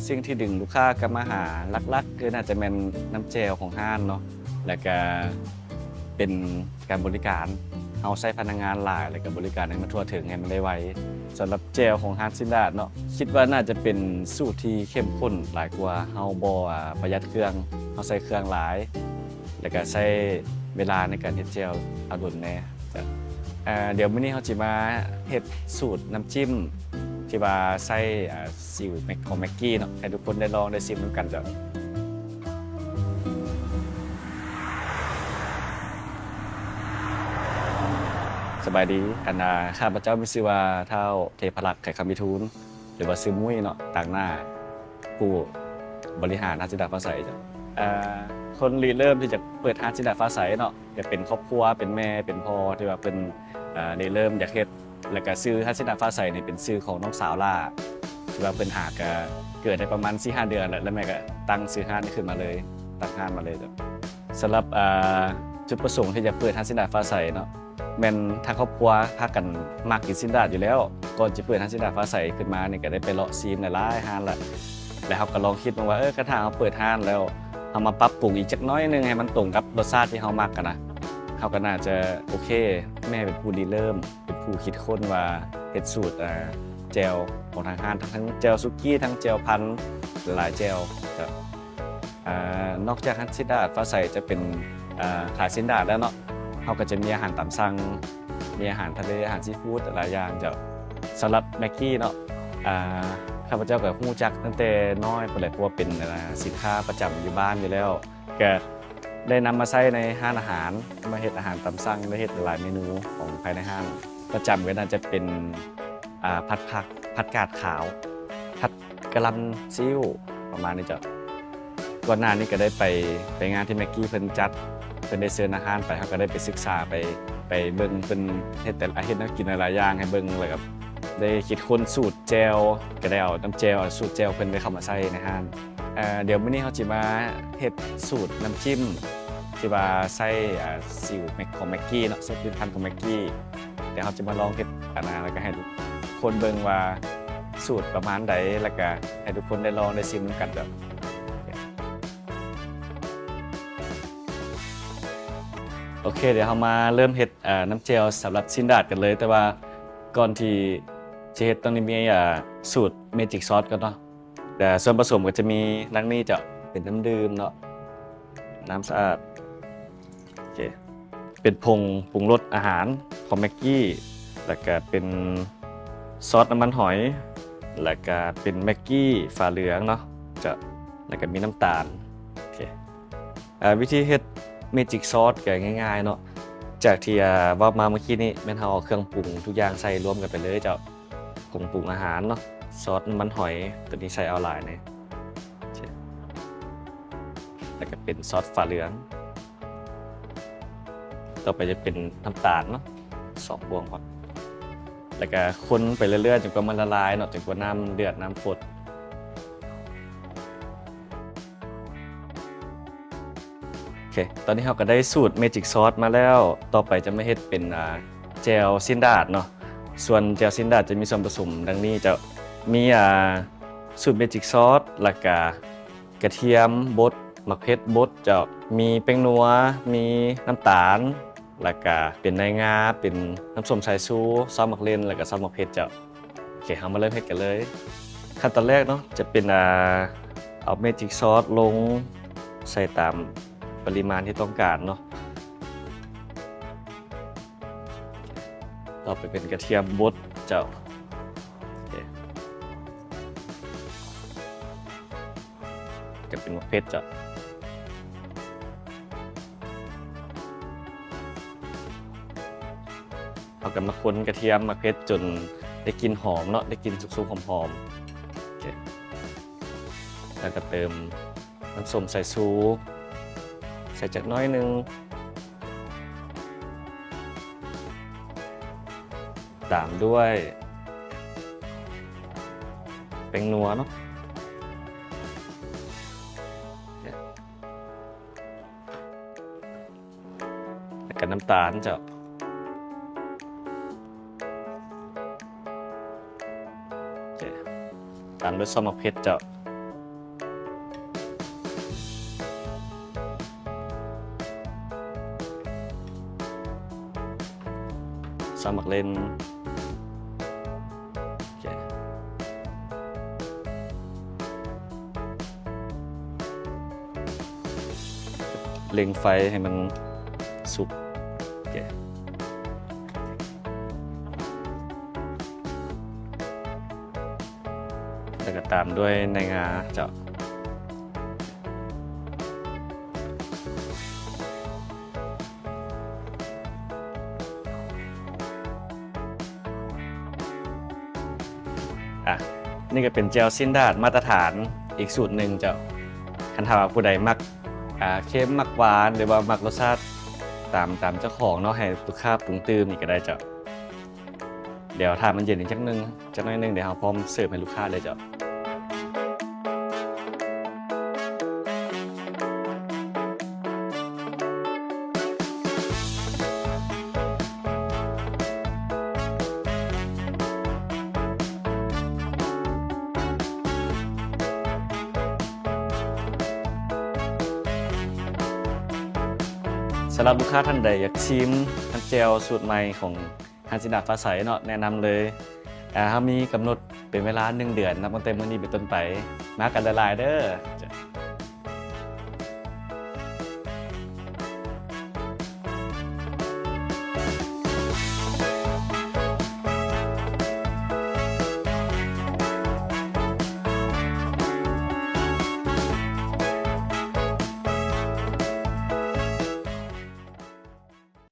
ສິ່ງທີ່ດຶງລູກຄ້າກັບມາຫາຫຼັກໆ ຄືໜ້າຈະແມ່ນນ້ຳແຈ່ວຂອງຮ້ານເນາະ ແລ້ວກະເປັນການບໍລິການ. ເຮົາໃຊ້ພະນັກງານຫຼາຍ ແລ້ວກະບໍລິການໃຫ້ມັນທົ່ວເຖິງ ໃຫ້ມັນໄດ້ໄວ. ສຳລັບແຈ່ວຂອງຮ້ານຊິນດາດເນາະ ຄິດວ່າໜ້າຈະເປັນສູດທີ່ເຂັ້ມຂຸ້ນຫຼາຍກວ່າ. ເຮົາບໍ່ ອ່າ ປະຢັດເຄື່ອງ, ເຮົາໃຊ້ເຄື່ອງຫຼາຍ ແລ້ວກະໃຊ້ເວລາໃນການເຮັດແຈ່ວເອົາດົນແດ່. ອ່າ ດຽວມື້ນີ້ເຮົາຊິມາເຮັດສູດນ້ຳຈິ້ມທີ່ວ່າໃຊ້ ອ່າ ຊີວແມັກ ຂອງແມັກກີ້ເນາະ ໃຫ້ທຸກຄົນໄດ້ລອງໄດ້ຊີມນຳກັນເຈົ້າ. ສະບາຍດີ ອັນ ອ່າ ຂ້າພະເຈົ້າມີຊື່ວ່າ ທ້າວ ເທພະລັກ ໄຂຄຳວິທູນ ຫຼືວ່າຊື່ມຸ້ຍເນາະ ຕາງໜ້າ ຜູ້ບໍລິຫານຮ້ານຊິນດາດຟ້າໃສເຈົ້າ. ເອີ ຄົນລິເລີ່ມທີ່ຈະເປີດຮ້ານຊິນດາດຟ້າໃສເນາະ ກະເປັນຄອບຄົວ ເປັນແມ່ ເປັນພໍ່ ທີ່ວ່າເພິ່ນ ເອີ ລິເລີ່ມຢາກເຮັດ ແລ້ວກະຊື່ຮ້ານຊິນດາດຟ້າໃສນີ້ເປັນຊື່ຂອງນ້ອງສາວຫຼ້າ ທີ່ວ່າເພິ່ນຫາກະເກີດໄດ້ປະມານສີ່ຫ້າເດືອນແລ້ວ ແລ້ວແມ່ກະຕັ້ງຊື່ຮ້ານນີ້ຂຶ້ນມາເລີຍ ຕັ້ງຮ້ານມາເລີຍເຈົ້າ. ສຳລັບ ເອີ ຈຸດປະສົງທີ່ຈະເປີດຮ້ານຊິນດາດຟ້າໃສເນາະ ແມ່ນທາງຄອບຄົວພາກັນມັກກິນຊີ້ນດາດຢູ່ແລ້ວ. ກ່ອນຈະເປີດຮ້ານຊີ້ນດາດຟ້າໃສຂຶ້ນມານີ້ ກະໄດ້ໄປເລາະຊີມຫຼາຍໆຮ້ານລະ ແລ້ວເຮົາກະລອງຄິດເບິ່ງວ່າ ເອີ ຄັນຖ້າເຮົາເປີດຮ້ານແລ້ວ ເຮົາມາປັບປຸງອີກຈັກໜ້ອຍໜຶ່ງ ໃຫ້ມັນຕົງກັບລົດຊາດທີ່ເຮົາມັກຫັ້ນນະ ເຮົາກະໜ້າຈະໂອເຄ. ແມ່ເປັນຜູ້ລິເລີ່ມ ເປັນຜູ້ຄິດຄົ້ນວ່າເຮັດສູດ ອ່າ ແຈ່ວຂອງທາງຮ້ານ ທັງແຈ່ວສຸກີ້ ທັງແຈ່ວພັນ ຫຼາຍໆແຈ່ວເຈົ້າ. ອ່າ ນອກຈາກຮ້ານຊີ້ນດາດຟ້າໃສຈະເປັນ ອ່າ ຂາຍຊີ້ນດາດແລ້ວເນາະ ເຮົາກະຈະມີອາຫານຕາມສັ່ງ ມີອາຫານທະເລ ອາຫານຊີຟູດຫຼາຍຢ່າງເຈົ້າ. ສຳລັບແມັກກີ້ເນາະ ອ່າ ຂ້າພະເຈົ້າກະຮູ້ຈັກຕັ້ງແຕ່ນ້ອຍພຸ້ນແຫຼະ ເພາະວ່າເປັນ ອ່າ ສິນຄ້າປະຈຳຢູ່ບ້ານຢູ່ແລ້ວ ກະໄດ້ນຳມາໃຊ້ໃນຮ້ານອາຫານ ມາເຮັດອາຫານຕາມສັ່ງ ໄດ້ເຮັດຫຼາຍເມນູຂອງພາຍໃນຮ້ານ. ປະຈຳກະໜ້າຈະເປັນ ອ່າ ຜັດຜັກ ຜັດກາດຂາວ ຜັດ ກະຫຼ່ຳຊີອິ້ວ ປະມານນີ້ເຈົ້າ. ກ່ອນໜ້ານີ້ກະໄດ້ໄປ ໄປງານທີ່ແມັກກີ້ເພິ່ນຈັດ ເພິ່ນໄດ້ເຊີນທາງຮ້ານໄປ ເຮົາກະໄດ້ໄປສຶກສາ ໄປ ໄປເບິ່ງເພິ່ນເຮັດແຕ່ລະ ເຮັດແນວກິນຫຼາຍໆຢ່າງໃຫ້ເບິ່ງ ແລ້ວກະໄດ້ຄິດຄົ້ນສູດແຈ່ວ ກະໄດ້ເອົານ້ຳແຈ່ວ ເອົາສູດແຈ່ວເພິ່ນໄດ້ເຂົ້າມາໃສ່ໃນຮ້ານ. ເອີ ດຽວມື້ນີ້ເຮົາຊິມາເຮັດສູດນ້ຳຈິ້ມທີ່ວ່າໃຊ້ ອ່າ ຊີວແມັກ ຂອງແມັກກີ້ເນາະ ໃຊ້ຜະລິດຕະພັນຂອງແມັກກີ້. ດຽວເຮົາຈະມາລອງເຮັດອັນນັ້ນ ແລ້ວກະໃຫ້ທຸກຄົນເບິ່ງວ່າສູດປະມານໃດ ແລ້ວກະໃຫ້ທຸກຄົນໄດ້ລອງໄດ້ຊີມນຳກັນເຈົ້າ. ໂອເຄ ດຽວເຮົາມາເລີ່ມເຮັດ ເອີ ນ້ຳແຈ່ວສຳລັບຊີ້ນດາດກັນເລີຍ. ແຕ່ວ່າກ່ອນທີ່ຈະເຮັດ ຕ້ອງໄດ້ມີ ເອີ ສູດເມຈິກຊອດກ່ອນເນາະ. ແຕ່ສ່ວນປະສົມກະຈະມີດັ່ງນີ້ເຈົ້າ ເປັນນ້ຳດື່ມເນາະ ນ້ຳສະອາດ ໂອເຄ ເປັນຜົງປຸງລົດອາຫານຂອງແມັກກີ້ ແລ້ວກະເປັນຊອດນ້ຳມັນຫອຍ ແລ້ວກະເປັນແມັກກີ້ຝາເຫຼືອງເນາະເຈົ້າ ແລ້ວກະມີນ້ຳຕານ. ໂອເຄ ເອີ ວິທີເຮັດເມຈິກຊອດກະງ່າຍໆເນາະ ຈາກທີ່ ເອີ ເວົ້າມາເມື່ອກີ້ນີ້ ແມ່ນເຮົາເອົາເຄື່ອງປຸງທຸກຢ່າງໃສ່ລວມກັນໄປເລີຍເຈົ້າ. ຜົງປຸງອາຫານເນາະ ຊອດນ້ຳມັນຫອຍ ໂຕນີ້ໃສ່ເອົາຫຼາຍແນ່ ແລ້ວກະເປັນຊອດຝາເຫຼືອງ. ຕໍ່ໄປຈະເປັນນ້ຳຕານເນາະ ສອງບ່ວງກ່ອນ ແລ້ວກະຄົນໄປເລື້ອຍໆ ຈົນກວ່າມັນລະລາຍເນາະ ຈົນກວ່ານ້ຳເດືອດ ນ້ຳຟົດ. ໂອເຄ ຕອນນີ້ເຮົາກະໄດ້ສູດເມຈິກຊອດມາແລ້ວ. ຕໍ່ໄປຈະມາເຮັດເປັນ ອ່າ ແຈ່ວຊີ້ນດາດເນາະ. ສ່ວນແຈ່ວຊີ້ນດາດຈະມີສ່ວນປະສົມດັ່ງນີ້ເຈົ້າ ມີ ອ່າ ສູດເມຈິກຊອດ ແລ້ວກະກະທຽມບົດ ໝາກເຜັດບົດເຈົ້າ ມີແປ້ງນົວ ມີນ້ຳຕານ ແລ້ວກະເປັນໃນງາ ເປັນນ້ຳສົ້ມສາຍຊູ ຊອສໝາກເລັ່ນ ແລ້ວກະຊອສໝາກເຜັດເຈົ້າ. ໂອເຄ ເຮົາມາເລີ່ມເຮັດກັນເລີຍ. ຂັ້ນຕອນແລກເນາະ ຈະເປັນ ອ່າ ເອົາເມຈິກຊອດລົງໃສ່ຕາມປະລິມານທີ່ຕ້ອງການເນາະ. ຕໍ່ໄປເປັນກະທຽມບົດເຈົ້າ ໂອເຄ ກະເປັນໝາກເຜັດເຈົ້າ. ເຮົາກະມາຄົນກະທຽມໝາກເຜັດຈົນໄດ້ກິ່ນຫອມເນາະ ໄດ້ກິ່ນສຸກໆຫອມໆ. ໂອເຄ ແລ້ວກະເຕີມນ້ຳສົ້ມສາຍຊູ ໃສ່ຈັກໜ້ອຍໜຶ່ງ ຕາມດ້ວຍແປ້ງນົວເນາະ ແລ້ວກະນ້ຳຕານເຈົ້າ. ໂອເຄ ຕາມດ້ວຍຊອສໝາກເຜັດເຈົ້າ. ເລັນ ໂອເຄ ເລັ່ງໄຟໃຫ້ມັນສຸກ ໂອເຄ ແລ້ວກໍຕາມດ້ວຍໃນງາເຈົ້າ. ອ່ະ ນີ້ກໍເປັນແຈ່ວຊີ້ນດາດມາດຕະຖານອີກສູດໜຶ່ງເຈົ້າ. ຄັນຖ້າວ່າຜູ້ໃດມັກ ອ່າ ເຄັມ ມັກຫວານ ຫຼືວ່າມັກລົດຊາດຕາມ ຕາມເຈົ້າຂອງເນາະ ໃຫ້ລູກຄ້າປຸງຕື່ມອີກກໍໄດ້ເຈົ້າ. ດຽວຖ້າມັນເຢັນອີກຈັກໜຶ່ງ ຈັກໜ້ອຍໜຶ່ງ ດຽວເຮົາພ້ອມເສີບໃຫ້ລູກຄ້າເລີຍເຈົ້າ. ສຳລັບລູກຄ້າທ່ານໃດຢາກຊີມນ້ຳແຈ່ວສູດໃໝ່ຂອງຮ້ານຈີນດາດຟ້າໃສເນາະ ແນະນຳເລີຍ. ອ່າ ເຮົາມີກຳນົດເປັນເວລາໜຶ່ງເດືອນ ນັບຕັ້ງແຕ່ມື້ນີ້ເປັນຕົ້ນໄປ. ມາກັນຫຼາຍໆເດີ້.